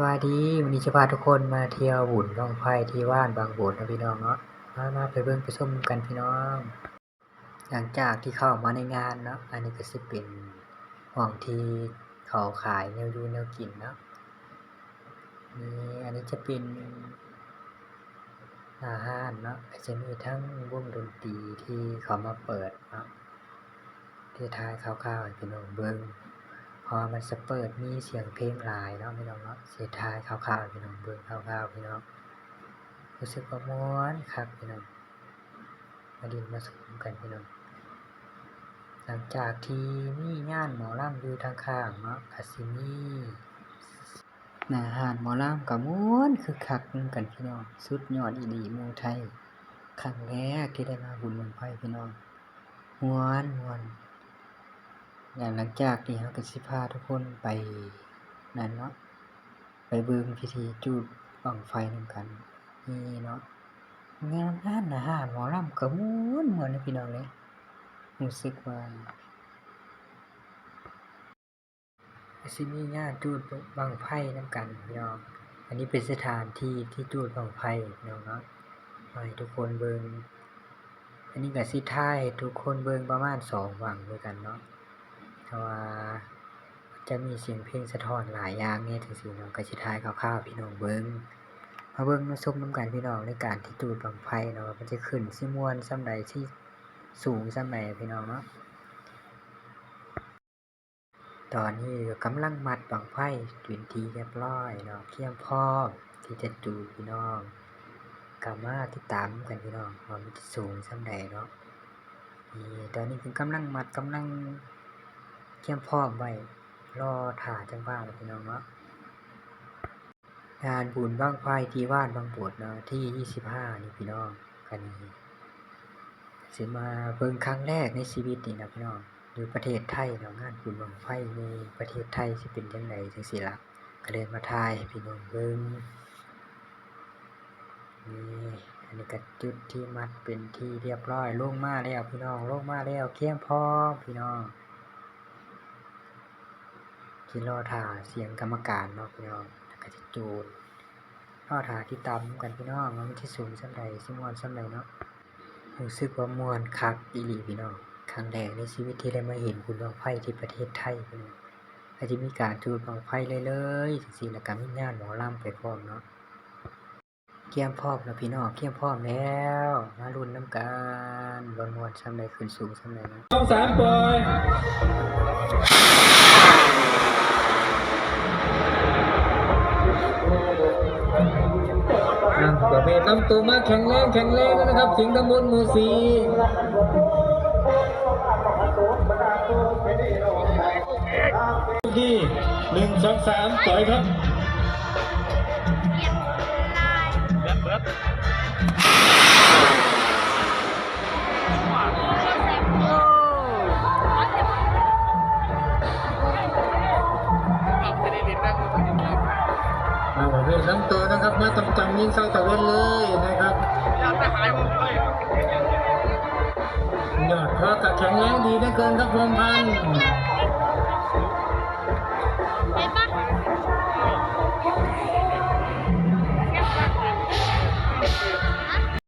ສະບາຍດີ ມື້ນີ້ຈະພາທຸກຄົນມາທ່ຽວບຸນບັ້ງໄຟທີ່ບ້ານບາງໂບດເນາະພີ່ນ້ອງເນາະ. ມາ ມາໄປເບິ່ງໄປຊົມນຳກັນພີ່ນ້ອງ. ຫຼັງຈາກທີ່ເຂົ້າມາໃນງານເນາະ ອັນນີ້ກໍຊິເປັນຫ້ອງທີ່ເຂົາຂາຍແນວຢູ່ແນວກິນເນາະ. ນີ້ ອັນນີ້ຈະເປັນໜ້າຮ້ານເນາະ ກໍຈະມີທັງວົງດົນຕີທີ່ເຂົາມາເປີດເນາະ. ທີ່ຖ່າຍຄ່າວໆໃຫ້ພີ່ນ້ອງເບິ່ງ ເພາະວ່າມັນຈະເປີດມີສຽງເພງຫຼາຍເນາະພີ່ນ້ອງເນາະ. ຊິຖ່າຍຄ່າວໆໃຫ້ພີ່ນ້ອງເບິ່ງຄ່າວໆ ພີ່ນ້ອງ. ຮູ້ສຶກວ່າມ່ວນຄັກພີ່ນ້ອງ. ມາຫຼິ້ນມາຊົມກັນພີ່ນ້ອງ. ຫຼັງຈາກທີ່ມີງານໝໍລຳຢູ່ທາງຂ້າງເນາະ ກະຊິມີໜ້າຮ້ານໝໍລຳ ກະມ່ວນຄຶກຄັກນຳກັນພີ່ນ້ອງ. ສຸດຍອດອີ່ຫຼີໝູ່ໄທ ຄັ້ງແລກທີ່ໄດ້ມາບຸນບັ້ງໄຟພີ່ນ້ອງ. ມ່ວນ ມ່ວນ. ແລ້ວຫຼັງຈາກນີ້ເຮົາກໍຊິພາທຸກຄົນໄປນັ້ນເນາະ ໄປເບິ່ງພິທີຈູດບັ້ງໄຟນຳກັນ. ນີ້ເນາະ ງານຮ້ານອາຫານໝໍລຳກໍມ່ວນ ມ່ວນເດ້ພີ່ນ້ອງເດ້. ຮູ້ສຶກວ່າ ກໍຊິມີງານຈູດບັ້ງໄຟນຳກັນພີ່ນ້ອງ. ອັນນີ້ເປັນສະຖານທີ່ທີ່ຈູດບັ້ງໄຟພີ່ນ້ອງເນາະ ມາໃຫ້ທຸກຄົນເບິ່ງ. ອັນນີ້ກໍຊິຖ່າຍໃຫ້ທຸກຄົນເບິ່ງປະມານສອງບັ້ງຄືກັນເນາະ ເພາະວ່າຈະມີສຽງເພງສະທ້ອນຫຼາຍຢ່າງແດ່ຈັ່ງຊີ້ເນາະ. ກໍຊິຖ່າຍຄ່າວໆໃຫ້ພີ່ນ້ອງເບິ່ງ ມາເບິ່ງມາຊົມນຳກັນພີ່ນ້ອງ ໃນການທີ່ຈູດບັ້ງໄຟເນາະ ວ່າມັນຈະຂຶ້ນຊິມ່ວນສ່ຳໃດ ຊິສູງສ່ຳໃດພີ່ນ້ອງເນາະ. ຕອນນີ້ກໍກຳລັງມັດບັ້ງໄຟເປັນທີ່ຮຽບຮ້ອຍເນາະ ກຽມພ້ອມທີ່ຈະຈູດພີ່ນ້ອງ. ກໍມາຕິດຕາມນຳກັນພີ່ນ້ອງ ວ່າມັນຈະສູງສ່ຳໃດເນາະ. ນີ້ ຕອນນີ້ເພິ່ນກຳລັງມັດ ກຳລັງກຽມພ້ອມໄວ້ ລໍຖ້າຈັງຫວະແລ້ວພີ່ນ້ອງເນາະ. ງານບຸນບັ້ງໄຟທີ່ບ້ານບາງໂບດເນາະ ທີຊາວຫ້ານີ້ພີ່ນ້ອງ. ອັນນີ້ຊິມາເບິ່ງຄັ້ງແລກໃນຊີວິດນີ້ນະພີ່ນ້ອງ ຢູ່ປະເທດໄທເນາະ ງານບຸນບັ້ງໄຟຢູ່ປະເທດໄທຊິເປັນຈັ່ງໃດຈັ່ງຊີ້ລະ ກໍເລີຍມາຖ່າຍໃຫ້ພີ່ນ້ອງເບິ່ງ. ນີ້ ອັນນີ້ກໍຈຸດທີ່ມັດເປັນທີ່ຮຽບຮ້ອຍ ລົງມາແລ້ວພີ່ນ້ອງ ລົງມາແລ້ວ ກຽມພ້ອມພີ່ນ້ອງ. ຊິລໍຖ້າສຽງກຳມະການເນາະພີ່ນ້ອງ ແລ້ວກໍຈະຈູດ. ລໍຖ້າຕິດຕາມນຳກັນພີ່ນ້ອງ ວ່າມັນຊິສູງສ່ຳໃດ ຊິມ່ວນສ່ຳໃດເນາະ. ຮູ້ສຶກວ່າມ່ວນຄັກອີ່ຫຼີພີ່ນ້ອງ ຄັ້ງແລກໃນຊີວິດທີ່ໄດ້ມາເຫັນບຸນບັ້ງໄຟທີ່ປະເທດໄທພີ່ນ້ອງ. ກໍຈະມີການຈູດບັ້ງໄຟເລື້ອຍໆ ຈັ່ງຊີ້ ແລ້ວກໍມີງານໝໍລຳໄປພ້ອມເນາະ. ກຽມພ້ອມແລ້ວພີ່ນ້ອງ ກຽມພ້ອມແລ້ວ ມາລຸ້ນນຳກັນ ວ່າມ່ວນສ່ຳໃດ ຂຶ້ນສູງສ່ຳໃດເນາະ. ສອງ ສາມ ປ່ອຍ. ອ່ະ ປະເພດນຳໂຕມາແຂງແຮງ ແຂງແຮງນະຄັບ ສິງຄຳມົນ ໝູ່ສີ່. ທີ່ ໜຶ່ງ ສອງ ສາມ ປ່ອຍຄັບ. ເອົາ ເວນນຳໂຕນະຄັບ ມາຕຳໆ ຍິງໃສ່ຕາເວັນເລີຍນະຄັບ. ຍອດ ພໍກັບແຂງແຮງດີເຫຼືອເກີນຄັບ ພົມພັນ.